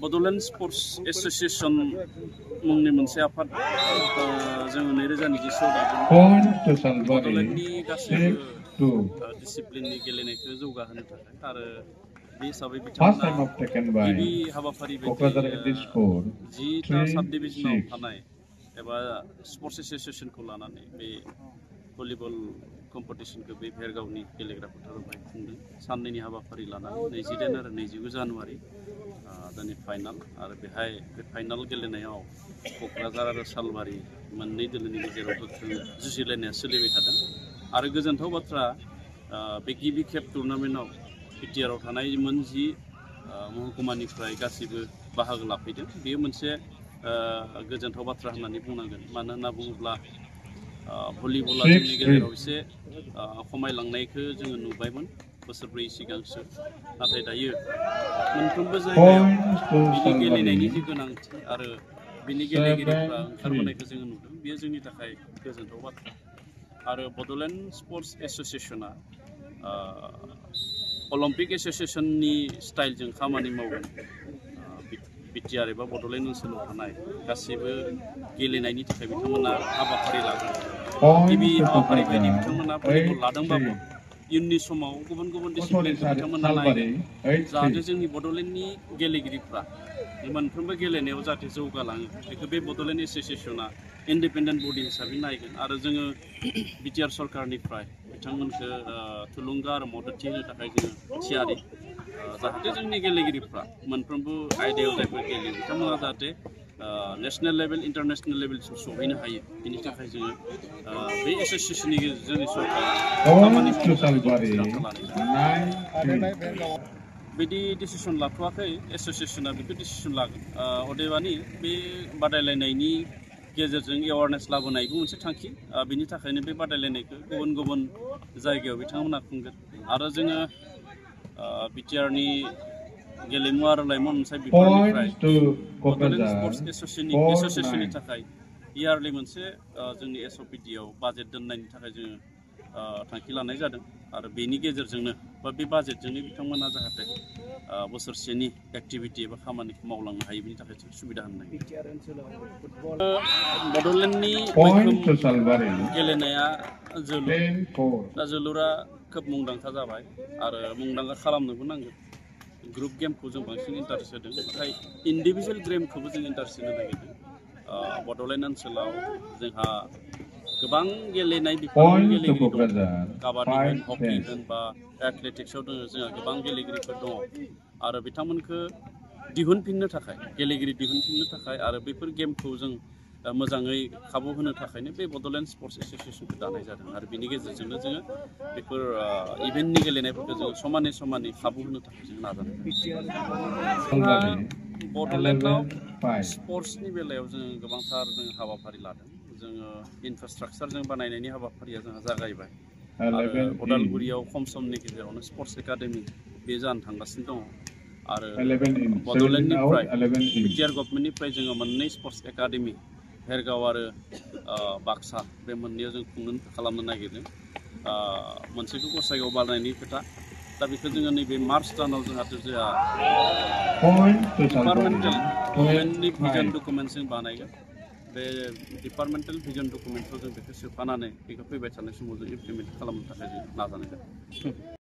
Bodoland sports association मुंनि मोनसे आफाद जोङो 2020 दादों बड'लेण्डनि गासैबो डिसिप्लिननि गेलेनायखौ जौगाहोनो थाखाय आरो बे हिसाबै बिथांमोना गिबि हाबाफारि बायदि 10टा साब डिभिजनाव थानाय एबा स्पर्ट्स एस'सिएशनखौ लानानै बे भलिबल कम्पिटिशनखौ बे भेरगावनि गेलेग्रा फोथारावहाय खुंदों साननैनि हाबाफारि लानानै 20 आरो 29 जानुवारि दानि फाइनाल आरो बेहाय बे फाइनाल गेलेनायाव क'क्राझार आरो सालबारि मोननै दोलोनि गेजेराव गोख्रों जुजिलायनाया सोलिबाय थादों आरो गोजोनथाव बाथ्रा बे गिबि खेब टुर्नामेन्टआव बिटिआरआव थानाय मोन 10 महकुमानिफ्राय गासैबो बाहागो लाफैदों बेयो मोनसे गोजोनथाव बाथ्रा होननानै बुंनांगोन मानो होनना बुङोब्ला भलिबला जोंनि गेजेराव एसे खमायलांनायखौ जोङो नुबायमोन बोसोरब्रै सिगांसो नाथाय दायो मोनफ्रोमबो जायगायाव बिनि गेलेनायनि जि गोनांथि आरो बिनि गेलेगिरिफ्रा ओंखारबोनायखौ जोङो नुदों बेयो जोंनि थाखाय गोजोनथाव बाथ्रा आरो बड'लेण्ड स्पर्ट्स एस'सिएशना अलिम्पिक एस'सिएशननि स्टाइलजों खामानि मावगोन बिटिआर एबा बड'लेण्ड ओनसोलाव थानाय गासैबो गेलेनायनि थाखाय बिथांमोना हाबाफारि लागोन गिबि हाबाफारि बायदि बिथांमोना भलिबल लादोंबाबो इयुननि समाव गुबुन गुबुन डिसिप्लिनखौ बिथांमोना नायगोन जाहाथे जोंनि बड'लेण्डनि गेलेगिरिफ्रा मोनफ्रोमबो गेलेनायाव जाहाथे जौगालाङो बेखौ बे बड'लेण्ड एस'सिएशना इन्डिपेन्डेन्ट बडि हिसाबै नायगोन आरो जोङो बिटिआर सरकारनिफ्राय बिथांमोनखौ थुलुंगा आरो मददथि होनो थाखाय जोङो थियारि जाहाथे जोंनि गेलेगिरिफ्रा मोनफ्रोमबो आयदायाव जायफोर गेलेयो बिथांमोना जाहाथे नेशनेल लेभेल इंटरनेशनल लेभेलसिम सहैनो हायो बेनि थाखाय जोङो बे एस'सिएशननि गेजेरजों जोंनि सरकारा बिदि डिसिसन लाथ'वाखै एस'सिएशना बेखौ डिसिसन लागोन अदेबानि बे बादायलायनायनि गेजेरजों एवारनेस लाबोनायबो मोनसे थांखि बिनि थाखायनो बे बादायलायनायखौ गुबुन गुबुन जायगायाव बिथांमोना खुंगोन आरो जोङो बिटिआरनि गेलेमु आरो लाइमोन अनसाय बिफाननिफ्राय बड'लेण्ड स्पर्ट्स एस'सिएशननि थाखाय इयारलि मोनसे जोंनि एसअपिडिआव बाजेट दोननायनि थाखाय जोङो थांखि लानाय जादों आरो बेनि गेजेरजोंनो बा बे बाजेटजोंनो बिथांमोना जाहाथे बोसोरसेनि एक्टिभिटि एबा खामानिखौ मावलांनो हायो बेनि थाखाय जों सुबिदा होनाय बड'लेण्डनि गेलेनाया जोलुर दा जोलुरा खोब मुंदांखा जाबाय आरो मुंदांखा खालामनोबो नांगोन ग्रुप गेमखौ जों बांसिन इन्टारेस्ट होदों नाथाय इन्डिभिजुवेल गेमखौबो जों इन्टारेस्ट होनो नागिरदों बड'लेण्ड ओनसोलाव जोंहा गोबां गेलेनाय बिफाननि गेलेगिरि दं काबादि होन हकि होन बा एथलेटिक्सआव दङ जोंहा गोबां गेलेगिरिफोर दङ आरो बिथांमोनखौ दिहुनफिननो थाखाय गेलेगिरि दिहुनफिननो थाखाय आरो बेफोर गेमखौ जों मोजाङै खाबु होनो थाखायनो बे बड'लेण्ड स्पर्ट्स एस'सिएशनखौ दानाय जादों आरो बिनि गेजेरजोंनो जोङो बेफोर इभेन्टनि गेलेनायफोरखौ जोङो समानै खाबु होनो थाखाय जों नाजानाय जोंहा बड'लेण्डआव स्पर्ट्सनि बेलायाव जोङो गोबांथार जों हाबाफारि लादों जोङो इनफ्रास्ट्राक्चारजों बानायनायनि हाबाफारिया जोंहा जागायबाय आरो उदालगुरियाव खम समनि गेजेरावनो स्पर्ट्स एकाडेमि बे जानो थांगासिनो दङ आरो बड'लेण्डनिफ्राय बिटिआर गभर्नमेन्टनिफ्राय जोङो मोननै स्पर्ट्स एकाडेमि भेरगाव आरो बाक्सा बे मोननैयाव जों खालामनो नागिरदों मोनसेखौ गसाइगाव बानायनायनि खोथा दा बेखौ जोङो नैबे मार्च दानाव जोंहा डिपार्टमेन्टेल गभर्नमेन्टनि भिजन डकुमेन्ट जों बानायगोन बे डिपार्टमेन्टेल भिजन डकुमेन्टखौ जों बेखौ सोफानानै बेखौ फैबाय थानाय समाव जों इमप्लिमेन्ट खालामनो थाखाय जों नाजानाय जादों